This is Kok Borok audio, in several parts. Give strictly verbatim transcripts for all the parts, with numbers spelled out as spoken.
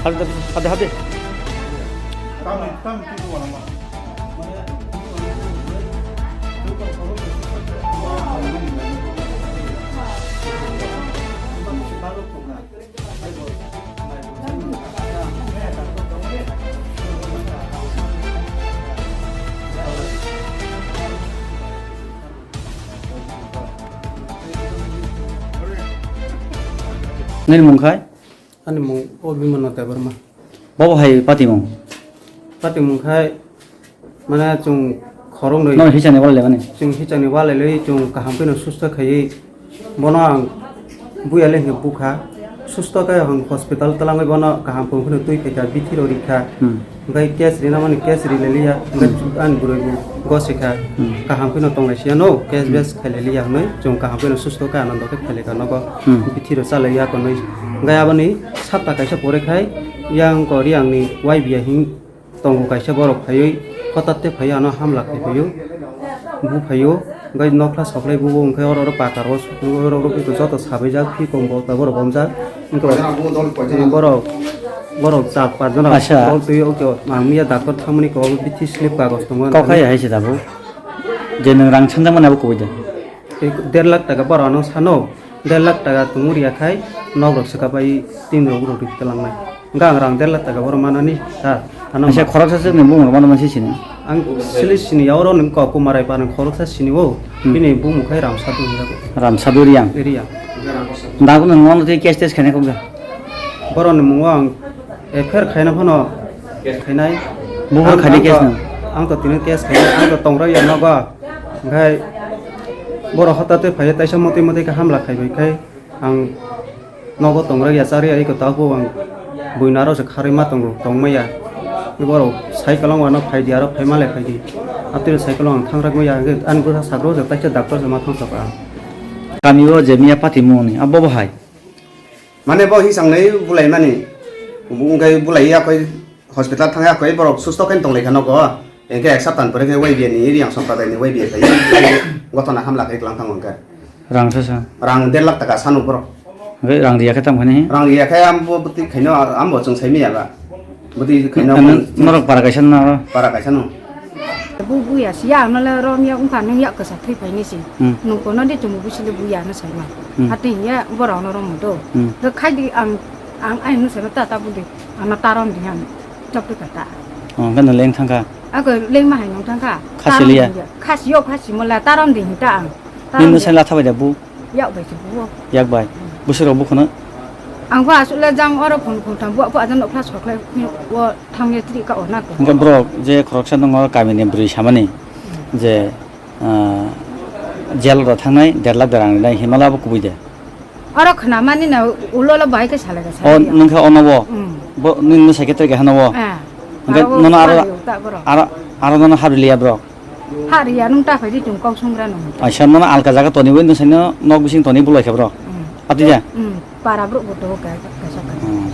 Hadi, hadi, hadi. Nini mung khai? Ani mung o Bimano Debbarma. Bobo hai patimung? Patimung khai mane chwng khoroknwi. No hichani wal lebani. Chwng hichani wal lelwi chwng kaham kheno susto khaiwi bono ang buya le hwnwi bukha. Susto khe ang hospital twlangwi bono kaham kheno twi phaikha, bithi rw rikha. Hmm. Hwnkhe case rina mani case ri leliya, hwnkhe Hmm. ani bwrwi bo gosika Hmm. kaham kheno tonglai siya no, case Hmm. base khai leliya hwnwi chwng kaham kheno susto khe anando khe khailika nogo Hmm. bithi rw chalaiya konwi. Hwnkhe aboni sapta kaisa pore khai yang ko Riang ni Y B A hing tongo kaisa borok phaiwi hotat te phaiwi ano hamla khai phaio, bu phaio. Hwnkhe nokla soklai bubo hwnkhe oro oro pata ro oro oro joto sabaijak, phi kom bo taboro bomjak. Hwnkhe borok, borok char pas jona Acha. Dol twi o khe ang miya doctor thangmani kok bithi slip kagoj tongo. Kok hai hai se tabuk. Je nwng rang sanjak mani abo kubui de. Tei der lakh taka borok ano sano, der lakh taka tongmani yakhai nok rok swkapai tin rok rok rikta langnai. Hwnkhe ang rang der lakh taka borok manani sa, ano Acha ma- khoroksa se nwng bumung rok mano mansi sini. Ang sili sini ya, oro nwng kok kumarai pa nwng khoroksa sini o, Hmm. Bini bumung khai Ramsadu hinjago. Ramsadu Riang. Riang. Dago nwng ono tei case test khainai kokja. Borok ni mungo ang F I R khaina phano khainai. Bubo Ang, khadi ang case to, no? Ang to tini case khainai, ang to tongrok ya nogo. Hwnkhe borok hotate phaiya taisa motwi motwi khe hamla khaibai khai ang nogo tongrok ya, chari ya, eko tabuk ang buinaro se kharwi ma tongo, tongmaya. Borok cycle wngmano phaidi, aro phaima le phaidi. Atwiro cycle ang thangrak maya, hwnkhe ani bwsa sagro se taisa doctor se ma thangsago ang. Kami o je miya patimung ni, abo bo hai? Mane bo hisang nai bulai mani, wngkhe bulai ya koi hospital thang ya koi borok susto khe tong lai kha nogo, hwnkhe ek sapta ni pore khe Y B A ni Riang Sokra dai ni Y B A phai gotona hamla khe klang thango hwnkhe. Rang sa sa. Rang der lakh taka sanu borok. Hwnkhe rang riya khe tamo khe ni? Rang riya khe ambo bwtwi khaino ambo chwng sai maya ba. Bwtwi khaino Ano norok para kaisa na aro? Para kaisa no. Bu buya si ya no le rom ya ungkha nung ya kasa thwi phai ni si. Hmm. Nung kono di tumu bu sile buya no sai ma. Hmm. Hati ya borok no rom do. Hmm. Do khai di ang ang ai no sai ta ta bu di. Ano tarom di han. Chok tu kata. Oh, kan leng thangka. Ako leng ma hai nung thangka. Khasi liya. Khasi yo khasi mola tarom di hinta ang. Nini bwsai latha bai da bu? Yak bai se bu. Yak bai. Bwswk rok bu khwna? Ang bo aswk le jang oro phone phone tham bu, bu ajan nokla soklai o thang ye tri ka o na ko. Hwnkhe borok je khoroksa nung oro kami ni bwrwi samani je, ah, jail ro thangnai der lakh derang rinai himala bo kubui de. Oro khna mani na ulo lo bai khe salai ka O salai. Nung kha ono bo? Hmm. Bo nini bwsai khe tei kha hano bo? Ah. Hwnkhe nono aro, aro, aro nono habri liya borok? Ha riya nung ta phai di chung kok sung ra nung. Aisa nono alka jaga toni bai no saino nok bising toni bulai khe borok. Hmm. Ati ja? Hmm. Para borok bo to ka ka sa ka. Hmm.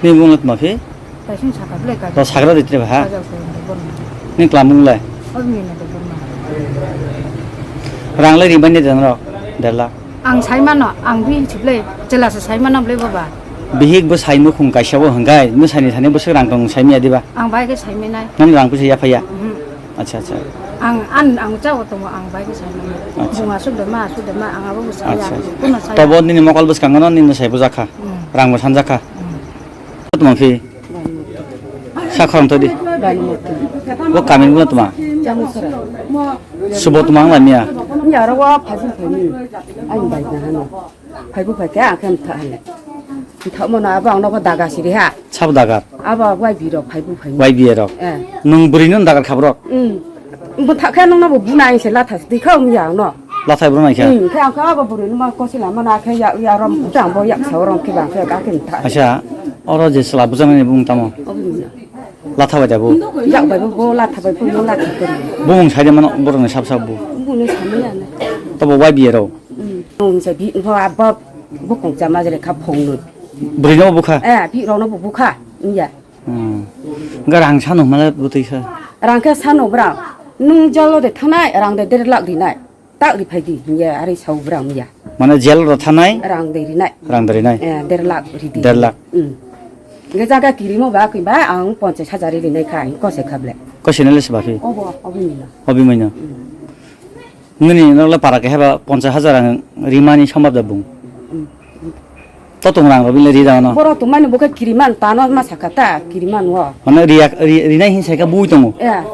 Ni mung tma phi? Kaising saka ble ka. To sagra di tre ha? Ka ja ko borno. Ni klamung le? O ni na to borno. Rang le ri bai ni den ro. Derla. Ang sai mano, ang bi chible chela sa sai mano ble baba. Bihik bo sai nukhung kaisa bo hwngkai, no saini thani bwswk rang tong sai miya diba? Ang bai khe sai minai. Nang rang puisa ya phaiya? Mhm. Acha, acha. Ang, an, ang cha o tongo, ang bai khe sai mano. Acha. Bunga suk de ma, suk de ma, ang abo bo sai ya. Acha, acha. Kuno sai. Tobo nini mokol bwskango no nini sai bujak kha. Hmm. Rang bo sanjak kha. Hmm. Tuma phi? Sa khorang to di. Bo kamin guna tuma. Subo tuma ang lamia. Ni aro wa phajin phani. Ani bai na hano. Phai bu phai khe ang khe mtha hano. Thakmano abo ang nogo daga siri ha. Sabo dagar? Abo Y B rok phaibu phai. Y B A rok? Eh. Nwng bwrwino dagar khabrok? Hmm. Bo thakhe nwng nobo bunai se latha twi kha wngya ang no. Lathai bro naikha? Hmm. Khe ang khe abo bwrwino ma kosi lama na khe ya, ya rom tang bo yak sa rom khe bang khe ka khe tha. Acha, oro je sla bujang ni bung tamo? Obo ni na. Latha bai da bo? Yak bai bo, bo latha bai bo, no latha kori. Bung sai de mano borok ni sab sab bu. Bung ni samaya na. Tobo Y B A rok? Hmm. Nwng se bi, bo abo bukung chama jere kha phongnwi. Bwrwino bukha? Eh, bi rokno bo bukha, wngya. Hmm. Ga rang sano hwnmale bwtwi kha? Rang khe sano bwrang, nwng jalo de thanai, rang de der lakh rinai. Tak ri phai di, wngya, ari sao bwrang wngya. Mane jail ro thanai? Rang de rinai. Rang de rinai? Eh, der lakh ri di. Der lakh? Hmm. Nge jaga kirimo ba kwi ba, ang ponchas hajar rinai kha, ang kose kha ble. Kose nale se ba khe? Obo, obo ni na. Obi maino? Hmm. Nini nokle para khe heba ponchas hajar ang rimani sombab da bung. Hmm. To tong rang rw bile ri da no. Borok tongmani bo khe kiriman tano ma sakha ta kiriman wo. Mane riya ri- rinai hin sai kha bui tongo. Ya,